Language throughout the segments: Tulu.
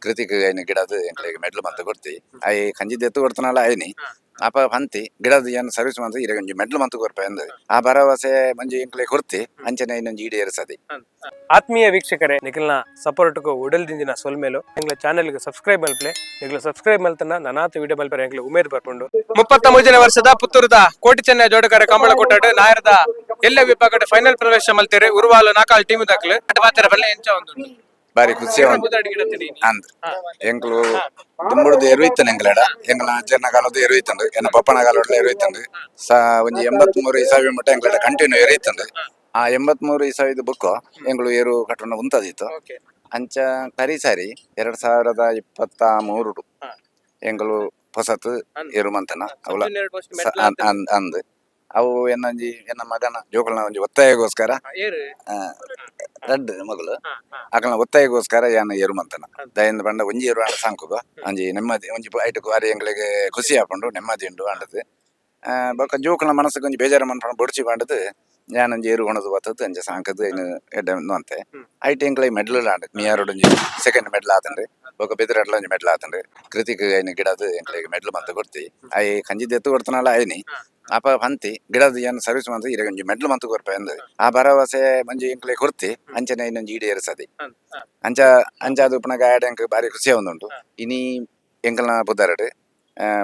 ಕೃತಿಕ್ ಐನ ಗಿಡದ ಎಂಕ್ಲೆಗ್ ಮೆಡ್ಲ್ ಮಂತ್ ಕೊರ್ತಿ. I ಕಂಜಿ ದೆತ್ತು ಕೊಡ್ತನಲ್ಲ any. ಅಪ ಪಂತಿ ಗಿಡದ ಏನ್ ಸರ್ವಿಸ್ ಮಂತ್ ಇರೆಗ್ ಒಂಜಿ ಮೆಡ್ಲ್ ಮಂತ್ ಕೊರ್ಪೆ ಅಂದ್. ಆ ಭರವಸೆ ಒಂಜಿ ಎಂಕ್ಲೆಗ್ ಕೊರ್ತಿ ಅಂಚನೆ ಐನ್ ಒಂಜಿ ಈಡೇರಿಸದಿ. ಆತ್ಮೀಯ ವೀಕ್ಷಕರೇ, ನಿಖಲ್ನ ಸಪೋರ್ಟ್ಗೂ ಉಡಲ್ ದಿಂಜಿನ ಸೊಲ್ಮೇಲು. ಎಂಗ್ಲ ಚಾನೆಲ್ಗೆ ಸಬ್ಸ್ಕ್ರೈಬ್ ಮಲ್ಪಲೆ. ನಿಗ್ಲ ಸಬ್ಸ್ಕ್ರೈಬ್ ಮಲ್ತನ ನನಾತ್ ವಿಡಿಯೋ ಮಲ್ಪರೆ ಎಂಗ್ಲ ಉಮೇದ್ ಬರ್ಪುಂಡು. 33ನೇ ವರ್ಷದ ಪುತ್ತೂರುದ ಕೋಟಿ ಚೆನ್ನೈ ಜೋಡಕರ ಕಂಬಳ ಕೊಟ್ಟಾಡು ನಾಯರದ ಎಲ್ಲ ವಿಭಾಗದ ಫೈನಲ್ ಪ್ರವೇಶ ಮಲ್ತೇರೆ ಉರುವಾಲು ನಾಕಾಲ್ ಟೀಮ್ ದಾಖಲು ಮಾತ್ರ ಬಲ್ಲೆ ಎಂಚ ಒಂದು ಬಾರಿ ಖುಷಿ ಅಂದ್. ಎಂಕ್ಲು ದುಂಬುಡ್ದು ಎರು ಇತ್ತನ ಎಂಕ್ಲೆಡ. ಎಂಕ್ಲ ಅಜ್ಜನ ಕಾಲದ ಎರು ಇತ್ತಂಡು, ಎನ್ನ ಪಪ್ಪನ ಕಾಲದ ಎರು ಇತ್ತಂಡು. ಒಂಜಿ 83 ಇಸಾವಿ ಮಟ್ಟ ಎಂಕ್ಲೆಡ ಕಂಟಿನ್ಯೂ ಎರು ಇತ್ತಂಡು. ಆ 83 ಇಸಾವಿದ ಬುಕ್ ಎಂಕ್ಲು ಏರು ಕಟ್ಟಣ ಉಂತದಿತ್ತು. ಅಂಚ ಕರಿ ಸಾರಿ 2023 ಎಂಕುಲು ಹೊಸತು ಏರು ಮಂತನ ಅವಲ ಅಂದ್. ಅವು ಎನ್ನೊಂಜಿ ಎನ್ನ ಮಗನ ಜೋಕುಲ್ನ ಒಂಜಿ ಒತ್ತಾಯಗೋಸ್ಕರ, ರಡ್ಡ್ ಮಗಳು ಅಕಲ್ನ ಒತ್ತಾಯಗೋಸ್ಕರ ಯಾನ್ ಏರು ಮಂತನ. ದಯಿಂದ ಪಂಡ ಒಂಜಿ ಏರು ಆಂಡ ಸಾಂಕುಗ ಒಂಜಿ ನೆಮ್ಮದಿ ಒಂಜಿ ಐಟ್ ಬಾರಿ ಎಂಕ್ಲೆಗ್ ಖುಷಿ ಆಪುಂಡು, ನೆಮ್ಮದಿ ಉಂಡು ಅಂಡದು. ಬೊಕ್ಕ ಜೋಕುಲ್ನ ಮನಸ್ಸಿಗೆ ಒಂಜಿ ಬೇಜಾರು ಮನ್ಪಣ ಬೊಡ್ಚಿ ಪಂಡದು ಯಾನ್ ಒಂಜಿ ಏರು ಕೊಣದು ಬತ್ತದು ಅಂಚ ಸಾಂಕದು ಐನ್ ಎಡ್ಡೆ ಅಂತೆ. ಐಟ್ ಎಂಕ್ಲೆ ಮೆಡ್ಲ್ ಆಂಡ್. ಮಿಯಾರೋಡ್ ಒಂಜಿ ಸೆಕೆಂಡ್ ಮೆಡ್ಲ್ ಆತಂಡು, ಬೊಕ್ಕ ಬೆದ್ರಡ್ಲ ಒಂಜಿ ಮೆಡ್ಲ್ ಆತಂಡು. ಕೃತಿಕ್ ಐನ್ ಗಿಡದ ಎಂಕ್ಲೆಗ್ ಮೆಡ್ಲ್ ಮಂತ್ ಕೊರ್ತಿ. I ಕಂಜಿ ದೆತ್ತು ಕೊಡ್ತನಲ್ಲ any. ಅಪ ಪಂತಿ ಗಿಡದ ಏನ್ ಸರ್ವಿಸ್ ಮಂತ್ ಇರೆಗ್ ಒಂಜಿ ಮೆಡ್ಲ್ ಮಂತ್ ಕೊರ್ಪೆ ಅಂದ್. ಆ ಭರವಸೆ ಒಂಜಿ ಎಂಕ್ಲೆಗ್ ಕೊರ್ತಿ ಅಂಚನೆ ಐನ್ ಒಂಜಿ ಈಡೇರಿಸದಿ. ಅಂಚ ಅಂಚ ಅದು ಉಪ್ಪುನಗ ಆಡ್ ಎಂಕ್ ಬಾರಿ ಖುಷಿ ಆವೊಂದುಂಡು. ಇನಿ ಎಂಕಲ್ನ ಪುದರ್ಡ್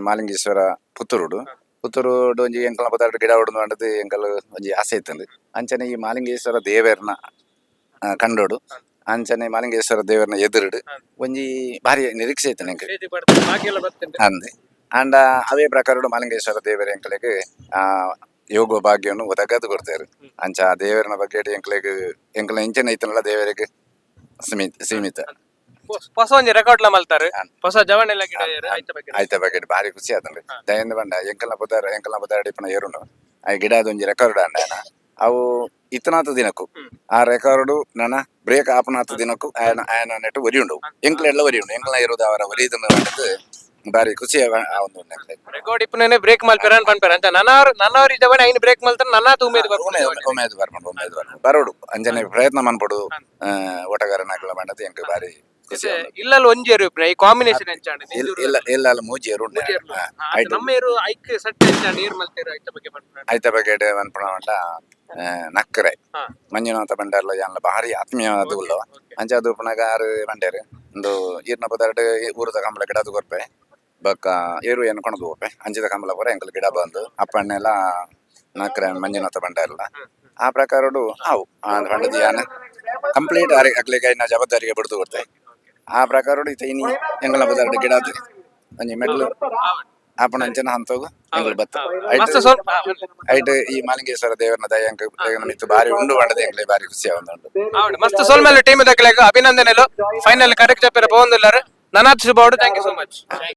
ಮಾಲಿಂಗೇಶ್ವರ ಪುತ್ತೂರುಡು ಪುತ್ತೂರುಡು ಒಂಜಿ ಎಂಕಲ್ನ ಪುದರ್ಡ್ ಗಿಡ ಉಡುಂದು ಪಂಡದು ಎಂಕಲ್ ಒಂಜಿ ಆಸೆ ಇತ್ತಂಡು. ಅಂಚನೆ ಈ ಮಾಲಿಂಗೇಶ್ವರ ದೇವೆರ್ನ ಕಂಡೋಡು, ಅಂಚನೆ ಮಾಲಿಂಗೇಶ್ವರ ದೇವರ್ನ ಎದುರುಡು ಒಂಜಿ ಭಾರಿ ನಿರೀಕ್ಷೆ ಇತ್ತು ಎಂಕ್ ಅಂದ್. ಆಂಡ ಅವೇ ಪ್ರಕಾರಡು ಮಾಲಿಂಗೇಶ್ವರ ದೇವರ ಎಂಕಲೆಗ್ ಆ ಯೋಗ ಭಾಗ್ಯವನ್ನು ಒದಗದು ಕೊಡ್ತಾರೆ. ಅಂಚ ಆ ದೇವರನ ಬಗ್ಗೆ ಎಂಕ್ಲೆಗ್ ಎಂಕಲ್ನ ಇಂಚನೆ ಇತ್ತನಲ್ಲ ದೇವರಿಗೆ ಸೀಮಿತ ಸೀಮಿತ. ಹೊಸ ಒಂಜಿ ರೆಕಾರ್ಡ್ ಲ ಮಲ್ತಾರೆ, ಹೊಸ ಜವನೆಲ್ಲ ಗಿಡ ಏರು, ಐತ ಬಗ್ಗೆ. ಆಯ್ತ ಬಗ್ಗೆ ಭಾರಿ ಖುಷಿ ಆತಂಡ್ರಿ. ದಯಿಂದ ಬಂಡ ಎಂಕಲ್ನ ಪುದರ್ ಎಂಕಲ್ನ ಪುದರ್ ಇಪ್ಪನ ಏರುಂಡು. ಆ ಗಿಡದ ಒಂಜಿ ರೆಕಾರ್ಡ್ ಅಂಡ ಅವು ಇತ್ತನಾತ ದಿನಕ್ಕು ಆ ರೆಕಾರ್ಡ್ ನನ ಬ್ರೇಕ್ ಆಪನಾತ ದಿನಕ್ಕು ಆಯನ ಆಯನ ನೆಟ್ಟು ಒರಿ ಉಂಡು, ಎಂಕ್ಲ ಎಲ್ಲ ಒರಿ ಉಂಡು. ಎಂಕಲ್ನ ಇರುವುದು ಅವರ ಒರಿದನ್ನು ಪಂಡದು ಭಾರಿ ಖುಷಿ ಆವೊಂದು ಉಂಡು ಎಂಕ್ಲೆಗ್. ರೆಕಾರ್ಡ್ ಇಪ್ಪನೇ ಬ್ರೇಕ್ ಮಲ್ಪೆರ ಪನ್ಪೆರ ಅಂತ ನನ್ನವ್ರು ನನ್ನವ್ರು ಜವನೆ ಐನ್ ಬ್ರೇಕ್ ಮಲ್ತಾರೆ ನನ್ನಾತ ಉಮೇದ್ ಬರ್ಪುಂಡು. ಉಮೇದ್ ಉಮೇದ್ ಬರ್ಪುಂಡು, ಉಮೇದ್ ಬರ್ಪುಂಡು. ಬರೋಡು, ಅಂಚನೆ ಪ್ರಯತ್ನ ಮನ್ಪೊಡು ಓಟಗಾರನಾಗ್ಲ ಪಂಡದು ಎಂಕ್ ಭಾರಿ ಖುಷಿ ಆವೊಂದು. ಇಲ್ಲಲ್ಲಿ ಒಂಜಿ ಏರು ಇಪ್ಪುನ ಈ ಕಾಂಬಿನೇಷನ್ ಎಂಚಾಂಡ್? ಇಲ್ಲ ಇಲ್ಲ ಇಲ್ಲ ಅಲ್ಲ, ಮೂಜಿ ಏರು ಉಂಡು. ಐಟ್ ನಮ್ಮ ಏರು ಐಕ್ ಸೆಟ್ ಎಂಚಾಂಡ್, ಏರ್ ಮಲ್ತೇರು ಐತ ಬಗ್ಗೆ ಪನ್ಪುನ? ಐತ ಬಗ್ಗೆ ಪನ್ಪುನ ಪಂಡ ನಕ್ಕರೆ ಮಂಜುನಾಥ ಭಂಡಾರ್ಲ ಯಾನ್ಲ ಭಾರಿ ಆತ್ಮೀಯವಾದ ಉಲ್ಲ. ಅಂಚ ಅದು ಉಪ್ಪುನಗ ಆರು ಬಂಡೇರು ಒಂದು ಈರ್ನ ಪುದರ್ಡ್ ಊರುದ ಕಂಬಳ ಗಿಡದ ಕೊರ್ಪೆ, ಬೊಕ್ಕ ಏರು ಏನು ಕೊಣದು ಹೋಪೆ. ಅಂಚಿದ ಕಂಬಳ ಪೂರ ಎಂಕಲ್ ಗಿಡ ಬಂದು ಅಪ್ಪಣ್ಣೆಲ್ಲ ನಕ್ಕರೆ ಮಂಜುನಾಥ ಭಂಡಾರ್ಲ. ಆ ಪ್ರಕಾರಡು ಆವು ಆ ಪಂಡದು ಯಾನ್ ಕಂಪ್ಲೀಟ್ ಅಗ್ಲಿಗೆ ಐನ ಜವಾಬ್ದಾರಿಗೆ ಬಿಡ್ದು ಕೊಡ್ತೆ. ಆ ಪ್ರಕಾರಡು ಇತ್ತೆ ಇನಿ ಎಂಕಲ್ನ ಪುದರ್ಡ್ ಗಿಡದ ಒಂಜಿ ಮೆಡ್ಲು ಆಪುನ ಅಂಚನ ಹಂತೋಗು ಎಂಕಲ್ ಬತ್ತ. ಮಸ್ತ್ ಸ್ವಲ್ಪ ಐಟ್ ಈ ಮಾಲಿಂಗೇಶ್ವರ ದೇವರನ ದಯ ಎಂಕ್ ಮಿತ್ತು ಬಾರಿ ಉಂಡು ಪಂಡದು ಎಂಕ್ಲೆ ಬಾರಿ ಖುಷಿ ಆವೊಂದುಂಡು. ಹೌದು, ಮಸ್ತ್ ಸೊಲ್ಮೆಲು. ಟೀಮ್ ದಕ್ಲೆಗ್ ಅಭಿನಂದನೆಲು. ಫೈನಲ್ ಕರೆಕ್ಟ್ ಜಪ್ಪೆರ ಪೋವೊಂದುಲ್ಲಾರು. ನನಾತ್ ಶುಭ. Thank you so much.